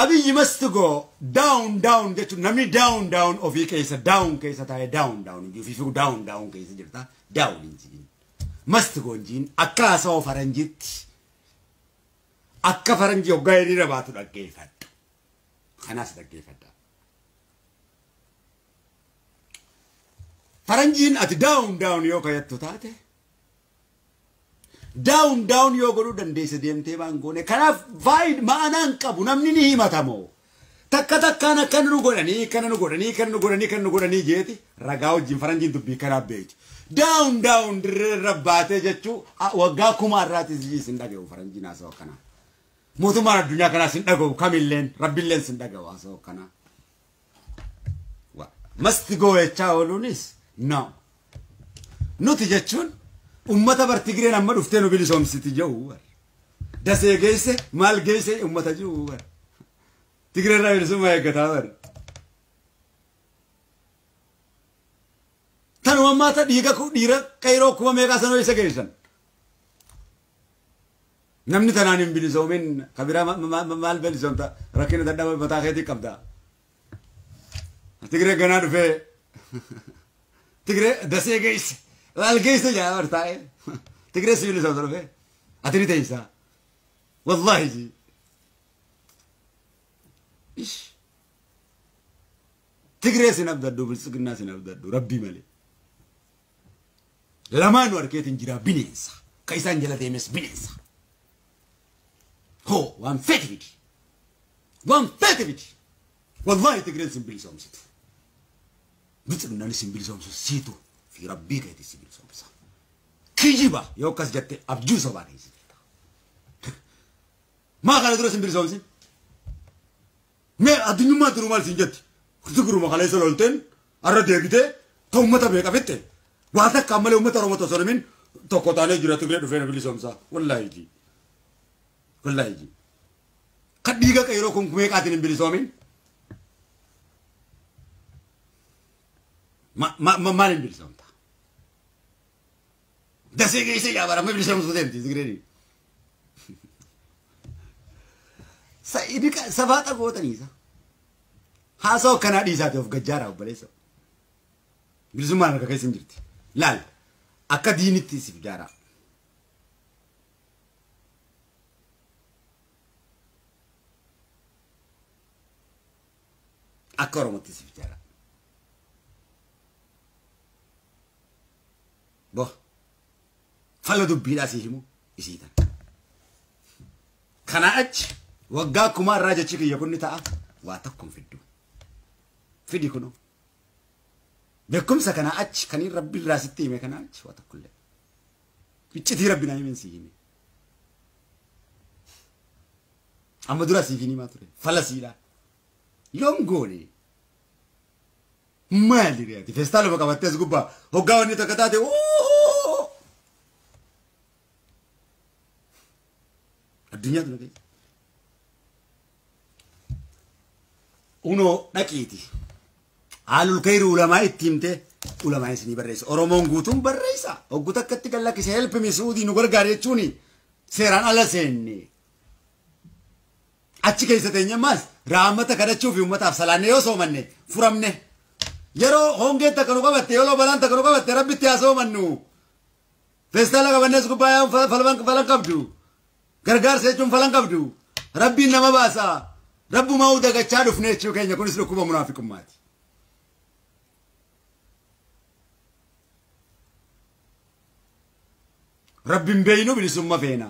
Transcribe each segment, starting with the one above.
Abiyyi must go down down jechuun namni down down ofii keessa down keessa taa'ee down down ofii fi down down keessa jirta down hin jiin. Must go hin jiin akka haasawaa faranjiitti akka faranjii hoggaa hiriira baatu dhaggeeffadhu. Kanaas dhaggeeffadha. Faranjiin ati down down yoo kayyattu taate down down yoo godhuu dandeesse deemtee waan goone kanaaf faayid ma'anaan qabu namni ni himatamoo takka takkaan akkana nu godhanii kana nu godhanii kana nu godhanii kana nu godhanii jeeti ragaa wajjin faranjiin dubbii kanaaf beekti. Down down dirree irra baatee jechuu waggaa kuma irraatis sin dhaga'u faranjiin haasawaa akkanaa. Mootummaan addunyaa kanaas hin dhaga'u kamilleen rabbilleen sin dhaga'u haasawaa akkanaa. Must go jechaa ooluunis no. Nuti jechuun ummata bar Tigreen amma dhuftee nu bilisoomsiti jedhu bar. Dasee geesse maal geesse ummata jiru bar. Tigreen irraa bilisummaa eeggataa bar. Tanuma ammaata dhiiga dhiira qeyroo kuma meeqaa sanoo isa geessan. Namni tanaan hin bilisoomin kabiraa maal bilisoomta rakkina dadhaba mataa keetii qabda. Tigree ganaa dhufee Tigree dasee geesse. Maal geesse jaa bar taa'ee Tigree si bilisoomsa dhufee ati ni teessaa. Wallaahi ji. Ish. Tigree sin abdadhu bilisiginnaa sin abdadhu rabbii malee. Lamaanuu harkeetiin jira bineensa. Ka isaan jala deemes bineensa. Hoo waan feete fidi. Waan feete fidi. Wallaahi Tigreen sin bilisoomsitu. Bilisiginnaan sin bilisoomsu siitu fi rabbii keetii si bilisoomsa. Kijiba yoo akkas jette abjuu sobaa keessa jirta. Maa kana dura sin bilisoomsin? Mee addunyummaa duruu maal sin jetti? Tigruma kaleessa lolteen arra deebitee ta uummata meeqa fixxe? Waa takka ammalee uummata Oromoo osoo himin tokko taanee jira Tigree dhufee na bilisoomsa. Wallaahi ji. Wallaahi ji. Kan dhiiga qeeroo kun meeqaatiin hin bilisoomin? Maal hin bilisoomta? Dasee geessee yaa bara amma bilisoomsuu deemti Tigreen. Safaaxa gootaniisa. Haasawaa akkanaa dhiisaati of gajjaaraa obboleessa. Bilisummaan harka keessa hin jirti. Laal akka diinitti siif jaaraa. Akka Oromootti siif jaaraa. Bo fala dubbiidhaa si himu isii tan. Kanaa achi waggaa kuma irraa jechi kiyya kun ni ta'a waa tokko hin fiddu. Fidi kunoo. Beekumsa kanaa achi kan rabbi irraa sitti hime kanaa achi waa tokko illee. Iccitii rabbi naa himeen si hime. Amma dura siif hin himaa ture. Fala siidhaa. Yoom goone? Maali re'ati? Feestaaluma qabattee as gubbaa hoggaa wanni takka taate addunyaa tuna keessa. Unoo dhaqiiti. Haalul kayri ulamaa itti himte ulamaa isinii barreessa. Oromoon guutuun barreessa. Hogguu takkatti kan lakkise help me Suudii nu gargaara jechuuni seeraan ala seenne. Achi keessa teenye ammaas raamata kadhachuu fi uummataaf salaanne yoo soomanne furamne. Yeroo hongeen takka nu qabatte yeroo balaan takka nu qabatte rabbitti haa soomannu. Feestaala qabannees gubbaa yaa'uun falan qabdu. Gargaarsa jechuun falan qabdu. Rabbiin nama baasa. Rabbumaa dagachaa dhufne jechuu keenya kunis dhukkuba munaafiqummaati. Rabbiin beeynu bilisummaa feena.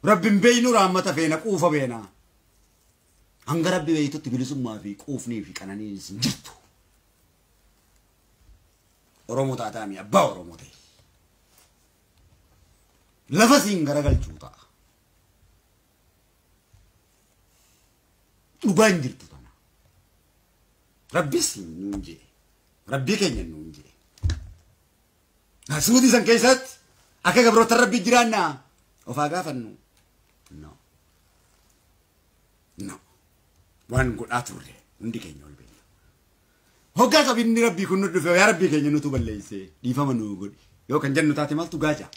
Rabbiin beeynu raammata feena quufa feena. Hanga rabbi beeytutti bilisummaa fi quufnii fi qananiin hin jirtu. Oromoo taataami abbaa Oromoo ta'e. Lafa siin garagalchuu ta'a. Dhugaa hin jirtu tana. Rabbis nuun jee. Rabbii keenya nuun jee. Suudii san keessatti akka gabroota rabbii jiraannaa of haa gaafannu. No. No. Waan godhaa turre hundi keenya ol beekna. Hoggaa qabinni rabbii kun nu dhufe yaa rabbii keenya nutu balleessee dhiifama nu godhi. Yoo kan jennu taate maaltu gaaja?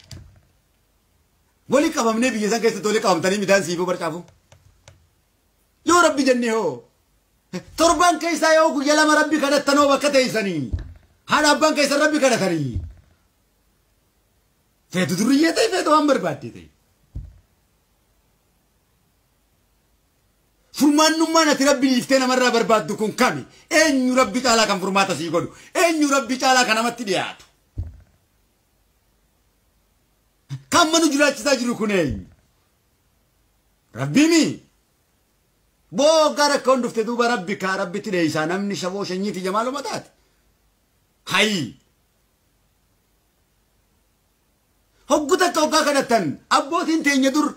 Walii qabamnee biyya san keessatti walii qabamtanii midhaan siifuu barcaafu. Yoo rabbi jennee hoo torban keessaa yoo guyyaa lama rabbi kadhattanoo bakka teessanii haadha abbaan keessan rabbi kadhatanii feetu duriyyee ta'e feetu waan barbaadde ta'e. Furmaannummaan ati rabbi dhiiftee namarraa barbaaddu kun kami? Eenyu rabbi caalaa kan furmaata sii godhu? Eenyu rabbi caalaa kan namatti dhiyaatu? Kan manu jiraachisaa jiru kun eenyu? Rabbiimi? Boogaa rakkoon dhufte duuba rabbi kaa rabbitti dheeysaa namni shaboo shanyiiti jamaaluma taate. Hayi! Hoggu takka hoggaa kadhattan abbootiin teenya dur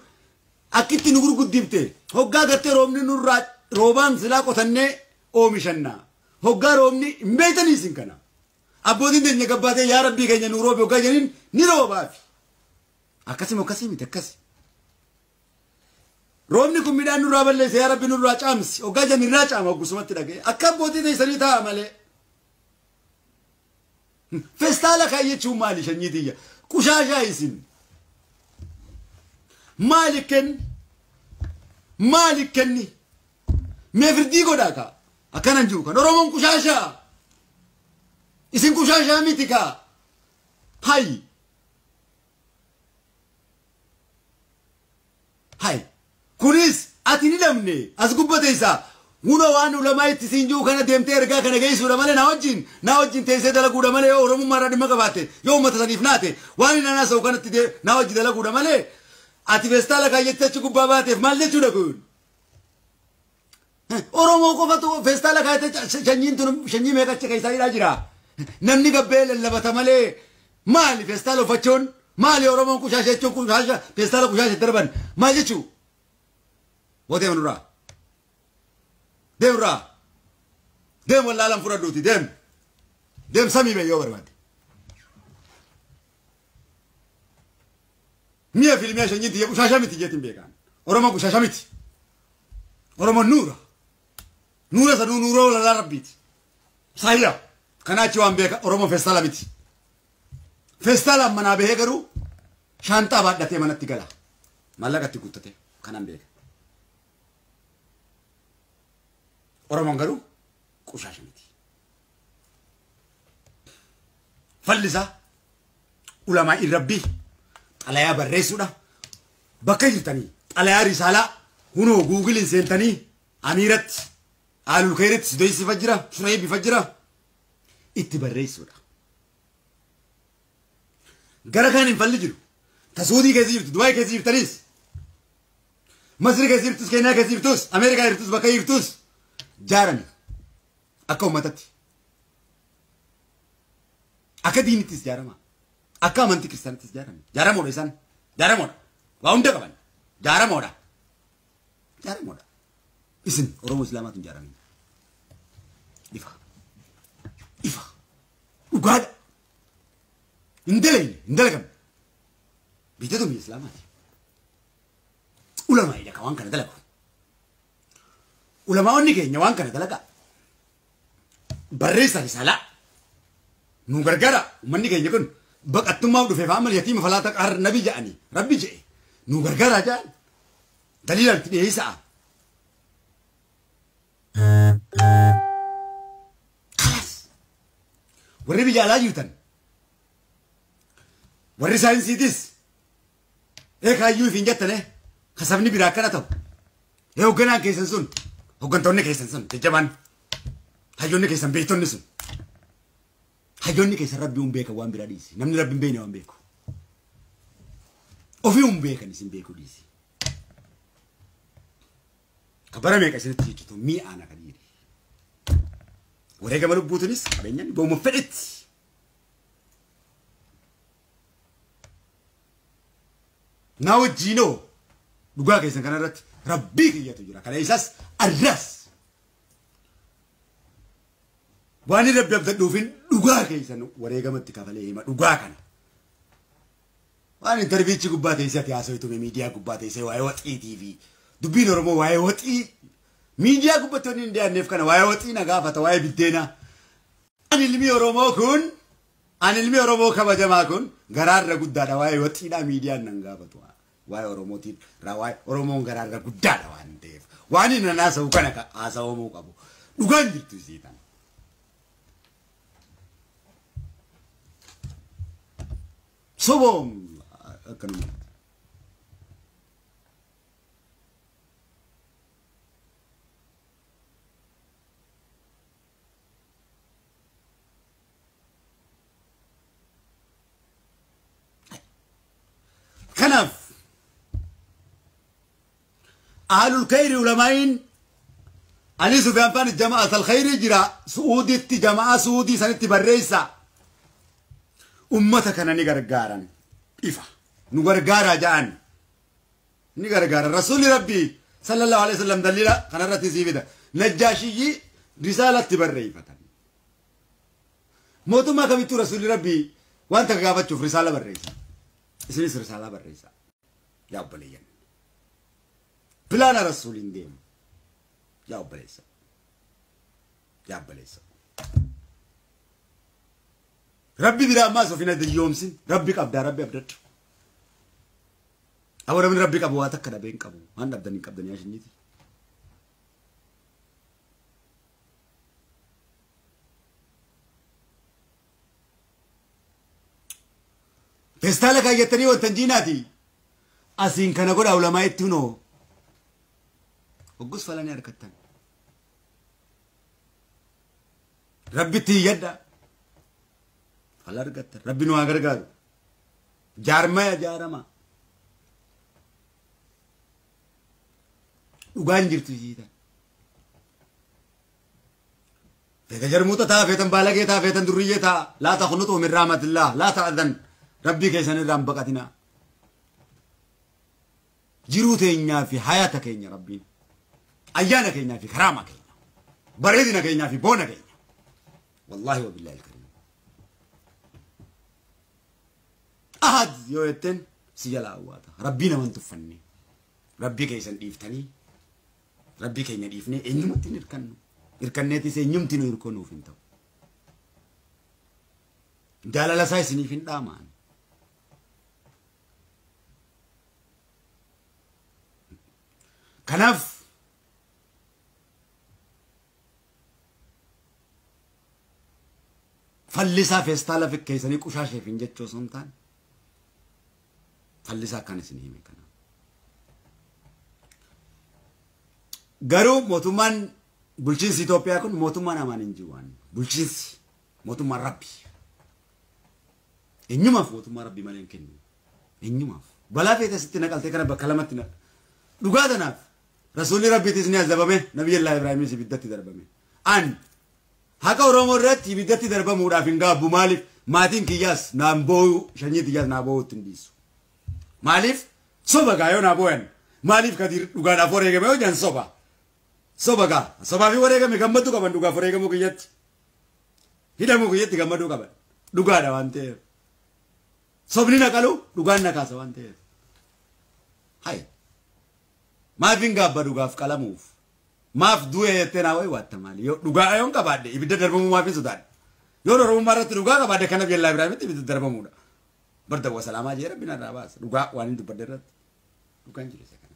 akkitti nu gurguddifte hoggaa gartee roobni nurraa roobaan silaa qotannee oomishanna. Hoggaa roobni hin beeytanii isin kana. Abbootiin teenya gabbaatee yaa rabbii keenya nu roobe hoggaa jedhaniin ni roobaafi. Akkasuma akkasii miti akkasi. Roobni kun midhaan nurraa balleesse yaa rabbi nurraa caamsi hoggaa jedhan irraa caama hoggusumatti dhaga'e akka abbootii teessanii taa'a malee. Feestaala kaayyachuun maali shanyii tiyya? Qushaashaa isin. Maali kenni? Maali kenni? Mee firdii godhaa kaa? Akkanan jiru kan Oromoon qushaashaa. Isin qushaashaa miti kaa? Hayi. Hayi. Kunis ati ni dhabne as gubbateessaa. Huna waan ulamaa itti siin jiru kana deemtee ergaa kana geessuudha malee na wajjin teessee dalaguudha malee yoo Oromummaa irraa dhimma qabaatte yoo uummata saniif naate waan inni naasa'u kanatti na wajji dalaguudha malee ati feestaala kaayyattee achi gubbaa baateef maal jechuudha kun? Oromoo qofatu feestaala kaayattee shanyiin tun shanyii meeqa achi keessaa hidhaa jira? Namni gabbee lallabata malee maali feestaala uffachuun maali Oromoon qushaasha jechuun qushaasha feestaala qushaasha darban maal jechuu? Bootee manurraa. Deemraa. Deem wallaalaan fudhadhuuti deem. Deem samii bee yoo barbaadde. Mi'a filmiyaa shanyiin tiyya qushaasha miti jeetiin beekan. Oromoon qushaasha miti. Oromoon nuura. Nuura sanuu nuura walalaa rabbiiti. Saayira. Kanaa achi waan beeka Oromoon feestaala miti. Feestaalaan manaa bahee garuu shaanxaa baadhatee manatti gala. Maallaqatti guuttatee kanaan beeka. Oromoon garuu qushaasha miti. Fallisaa ulamaa rabbii xalayaa barreessuudha. Bakka jirtanii xalayaa risaalaa hunoo guugiliin seentanii amiiratti aalul khayritti sidoysifa jira shuraybifa jira itti barreessuudha. Gara kaan hin falli jiru. Ta Suudii keessa jirtu, Dubaay keessa jirtanis, Masri keessa jirtus, Keeniyaa keessa jirtus, Ameerikaa jirtus, bakka jirtus jaarame akka uummatatti. Akka diinittis jaarama. Akka amantii kiristaanittis jaarame. Jaaramoodha isaan. Jaaramoodha. Waa hunda qaban. Jaaramoodha. Jaaramoodha. Isin Oromoo Islaamaatu hin jaaramin. Ifa. Ifa. Dhugaadha. Hin dalagne, hin dalagamne. Biyya biyya Islaamaati. Ulamaa'idha kan waan kana dalagu. Ulamaa'onni keenya waan kana dalagaa. Barreessa risaalaa. Nu gargaara uummanni keenya kun baqattummaaf dhufee fa'aa malee yatiima falaata qaar nabi jedhanii rabbi jedhe nu gargaara jedhan daliilaan itti dhiyeessaa. Kalaas warri biyya alaa jirtan warri saayinsiitis eekaayyuu ifiin jettane kasabni biraa akkana ta'u hoogganaan keessan sun hooggantoonni keessan sun jajjabaan hayyoonni keessan beektonni sun hayyoonni keessan rabbi hin beekan waan biraa dhiisi namni rabbi hin beekne waan beeku ofii hin beekan isin beekuu dhiisi. Kabara meeqa isinitti jechuutu mi'aana kan dhiiri. Wareegama lubbuutinis qabeenyaan booma fedhetti. Na wajjiinoo dhugaa keessan kanarratti rabbii kiyyatu jira. Kana isas arras. Waan rabbi abdadhuufin dhugaa keessan wareegamatti kafalee hima dhugaa kana. Waan interviichi gubbaa teessee ati haasoftu miidiyaa gubbaa teessee waa'ee waxiitii fi dubbiin Oromoo waa'ee waxii miidiyaa gubbatti wanni hin dhiyaanneef kana waa'ee waxii na gaafata waa'ee biddeenaa. Ani ilmi Oromoo kun ani ilmi Oromoo kabajamaa kun garaarra guddaadha waa'ee waxiidhaa miidiyaan nan gaafatu. Waa'ee Oromootiin waa'ee Oromoon garaarra guddaadha waan ta'eef waan inni haasa'u kana haasa'amuu qabu dhugaan jirtu isii tana. Soboom akkanuma. Kanaaf ahlul khayri ulamaa'in Ali Sufyaan faan jama'at al-khayri jira Su'uuditti jama'a Su'uudii sanitti barreessa. Ummata kana ni gargaaran ifa nu gargaaraa ja'an ni gargaaran rasuulli rabbii sallallahu alaihi wasallam daliila kanarratti sii fida Najjaashiyyi risaalatti barreeffatan mootummaa kamittuu rasuulli rabbii wanta gaafachuuf risaala barreessa isinis risaala barreessa yaa obboleeyyan pilaana rasuuliin deemu yaa obboleessa yaa obboleessa. Rabbi biraa ammaas of hin adiyyoomsin rabbi qabdaa rabbi abdadhu. Awwa namni rabbi qabu waa takka dhabee hin qabu waan dhabdan hin qabdan yaa shinyiiti. Feestaala kaayyattanii wanta jiinaati asiin kana godha ulamaa itti hunoo hoggus falanii harkattan. Rabbitti hiyyadha. Fala argattan rabbi nu haa gargaaru jaarmaya jaarama dhugaan jirtu isiitan feeta jarmuuta taa feetan baalagee taa feetan durriyyee taa laa taqnutuu min rahmatillah laa ta'adhan rabbii keessan irraa hin baqatinaa jiruu teenyaa fi hayata keenya rabbiin ayyaana keenyaa fi karaama keenya bareedina keenyaa fi boona keenya wallaahi wa billaahi alkariim. Ahad yoo jetteen si jala hawwaata. Rabbii naman tuffanne. Rabbii keessan dhiiftanii rabbii keenya dhiifnee eenyumatti hin hirkannu. Hirkanneetis eenyumti nu hirkoo nuuf hin ta'u. Jaalala isaa isiniif hin dhaamaan. Kanaaf fallisaa feestaala fikkeessanii qushaasheef hin jechuu osoo hin taane fallisaa akkaan isin hime kana. Garuu mootummaan bulchiinsi Itoophiyaa kun mootummaan amaan hin jiru waan bulchiinsi mootummaan rabbi. Eenyumaaf mootummaa rabbi malee hin kennu. Eenyumaaf balaa feete sitti naqaltee kana bakka lamatti naqal. Dhugaa tanaaf rasuulli rabbiitis ni azabame nabiyyillahi Ibraahimis ibiddatti darbame. An haqa Oromoo irratti ibiddatti darbamuudhaaf hin gaabbu maaliif maatiin kiyyaas naan boo'u shanyii kiyyaas naa boo'utti hin dhiisu. Maaliif soba gaa yoo naa boo'an maaliif Kadiir dhugaadhaaf wareegame yoo jedhan soba. Soba gaa sobaa fi wareegame gammaduu qaban dhugaaf wareegamuu kiyyatti. Hidhamuu kiyyatti gammaduu qaban dhugaadha waan ta'eef. Sobni naqalu dhugaan naqaasa waan ta'eef. Hai maaf hin gaabba dhugaaf qalamuuf maaf du'e jettee naa wayi waatta maali yoo dhugaa yoon qabaadhe ibidda darbamuu maaf hin sodaadhe yoo Oromummaa irratti dhugaa qabaadhe kana biyya Ibraahimitti ibidda darbamuudha. Barda wa salaamaa jee rabbi narraa baasa dhugaa waan hin dubbadde irratti dhugaan jiru isa kana.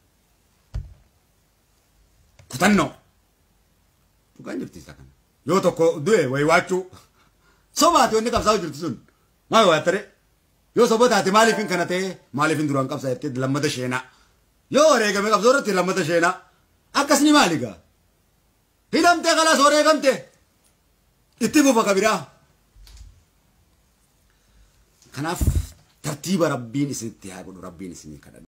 Kutannoo dhugaan jirti isa kana yoo tokko du'e wayi waachuu sobaati wanni qabsaa'u jirtu sun maal waattare yoo soba taate maaliif hin kana ta'e maaliif hin duraan qabsaa jettee lammata sheenaa yoo wareegame qabsoo irratti lammata sheenaa akkasni maali gaa hidhamtee kalaas wareegamte itti fufa kabiraa. Kanaaf tartiiba rabbiin isinitti haa godhu rabbiin isinii kadhadha.